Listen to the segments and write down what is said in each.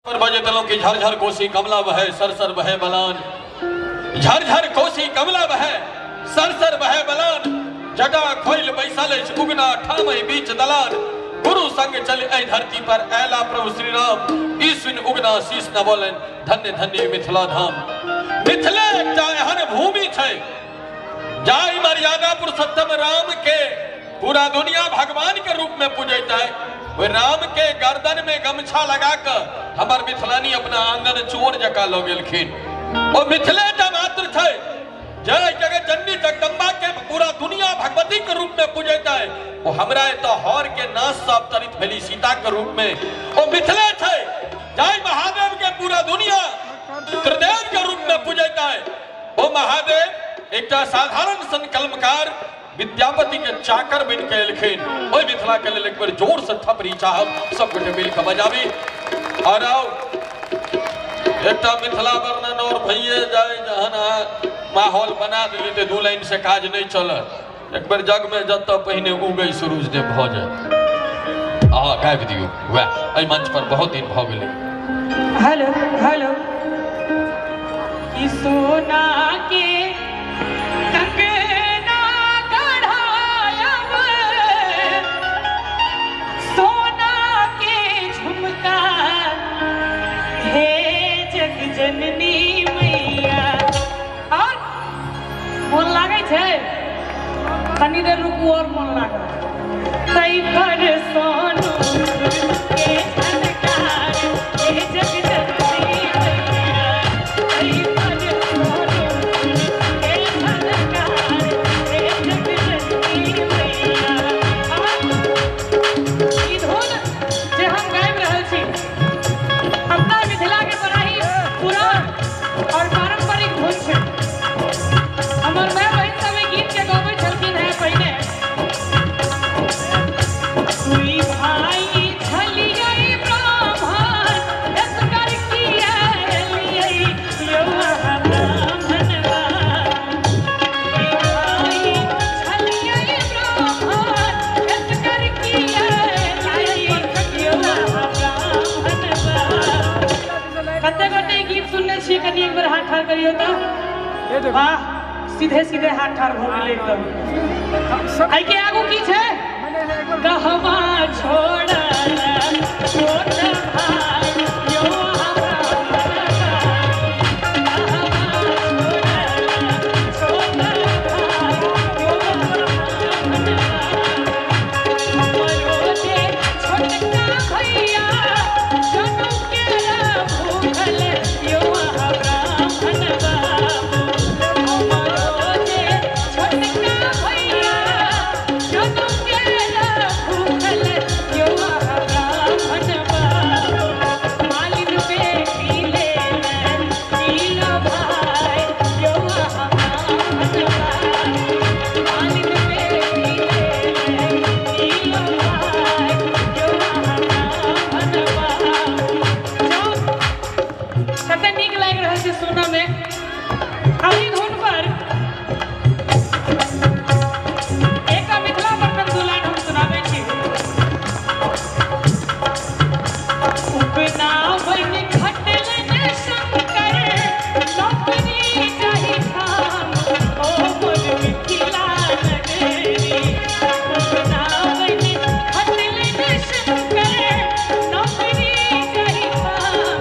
पर बजैत एलहुँ कि झरझर कोसी कमला बहे सर सर बहे बलान, झरझर कोसी कमला बहे सर सर बहे बलान, जटा खोलि बैसल अछि उगना ठामहि बीच दलान, गुरु संग चलि एहि धरती पर अयला प्रभु श्री राम, ई सुनि उगना शीश नवौलनि धन्य धन्य मिथिला धाम। मिथिले एकटा एहन भूमि छै जाहि मर्यादा पुरुषोत्तम राम के पूरा दुनिया भगवान के रूप में पूजैत है, ओहि राम के गर्दन में गमछा लगा कऽ हमर मिथिलानी अपना आंगन चोर जकाँ लऽ गेलखिन। ओ मिथिले टा मात्र छै जय जगत जननी जगदम्बा के पूरा दुनिया भगवती के रूप में पूजैत है, ओ हमरा एतऽ हर के नाश से अवतरित भेली सीता के रूप में। ओ मिथिले छै जाहि महादेव के पूरा दुनिया त्रिदेव के रूप में पूजैत है, ओ महादेव एकटा साधारण सन कलमकार विद्यापति के चाकर बनि के एलखिन। ओहि मिथिला के लेल एक बेर जोर से थपड़ी चाहब सब गोटे मिल के बजाबी। और आओ एकटा मिथिला वर्णन और भइए जाए, जहन अहाँ माहौल बना देली तऽ दू लाइन से काज नहीं चलत, एक बेर जग में जतऽ पहिने उगै सूरज देव भऽ जाए। अहाँ गाबि दियौ वएह, एहि मंच पर बहुत दिन भऽ गेलै। हेलो हेलो कि सोना के कंगना गढ़ायब, सोना के झुमका, हे जग जननी मैया। और मोन लागै छै? तनी देर रुकू और मोन लागत। तै पर सोनू के झनकार, हे जग जननी मैया। तै पर सोनू के झनकार, हे जग जननी मैया। ई धुन जे हम गाबि रहल छी अपना मिथिला के बड़ा ही पुरान और पारंपरिक धुन छै। हमर माय बहिन सब ई गीत के गबै छलखिन हेँ पहिने। दुई भाई छलियै ब्राह्मण, एसगर किया एलियै यौ अहाँ ब्राह्मणवा। दुई भाई छलियै ब्राह्मण, एसगर किया एलियै यौ अहाँ ब्राह्मणवा। कते गोटे ई गीत सुनने छियै? कनि एक बेर हाथ ठाढ़ करियौ तऽ। वाह, सीधे सीधे हाथ ठाढ़ भऽ गेलै एकदम। एहिके आगू की छै? कहवा छोड़ल छोट भाई यौ अहाँ ब्राह्मणवा। कहवा छोड़ल छोट भाई यौ अहाँ ब्राह्मणवा। हमरो जे छोटका भैया जनउ केरा भूखल यौ अहाँ ब्राह्मण बाबू। हमरो जे छोटका भैया जनउ केरा भूखल यौ अहाँ ब्राह्मण बाबू। मालिन बेटी लेलनि नीलो भाई यौ अहाँ ब्राह्मण बाबू। मालिन बेटी लेलनि नीलो भाई यौ अहाँ ब्राह्मण बाबू। कते नीक लागि रहल छै सुनऽ मे। एहि धुन पर एकटा मिथिला वर्णन दू लाइन हम सुनाबै छी। उगना बनि खटलन शंकर, नौकरी जाहि ठाम, ओ मोर मिथिला नगरी। उगना बनि खटलन शंकर, नौकरी जाहि ठाम,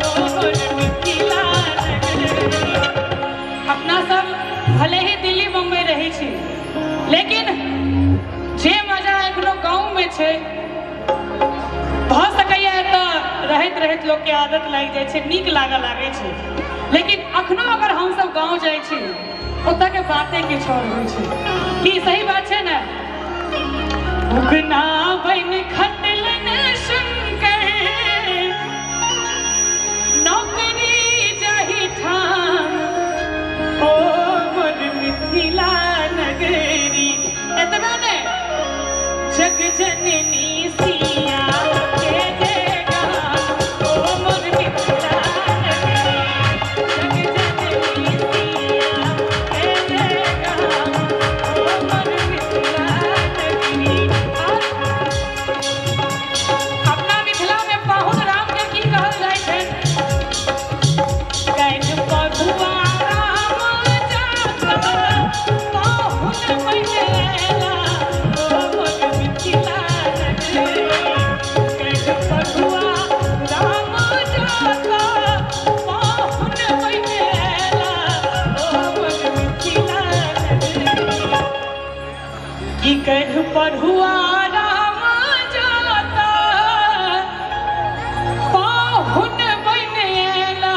ओ मोर मिथिला नगरी। अपना सब भले ही दिल्ली बम्बई रहै छी, लेकिन जे मजा एखनो गाँव में छै, भऽ सकैया एतऽ रहैत रहैत लोकके आदत लागि जाइ छै, नीक लागऽ लागै छै, लेकिन अखनो अगर हमसब गाँव जाइ छी ओतऽ के बाते किछु आओर होइ छै। की सही बात छै ने? उगना बनि खटलन शंकर, नौकरी जाहि ठाम, ओ मोर मिथिला नगरी। एतबे ने, जग जननी सिया के जे गाम, ओ मोर मिथिला नगरी। जग जननी सिया के जे गाम, ओ मोर मिथिला नगरी। और मढ़ुआ राम जाता पाहुन बनि अयला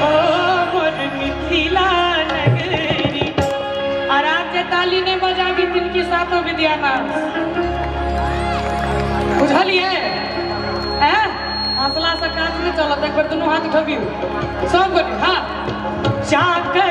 ओ मोर मिथिला नगरी। और आप जे ताली नहीं बजाबी तिनकी सातों विद्यानाश। बुझलिए? हैं? हंसला से काज नहीं चलत, एक बेर दुनू हाथ उठबियौ सब गोटे। हाँ, चाकर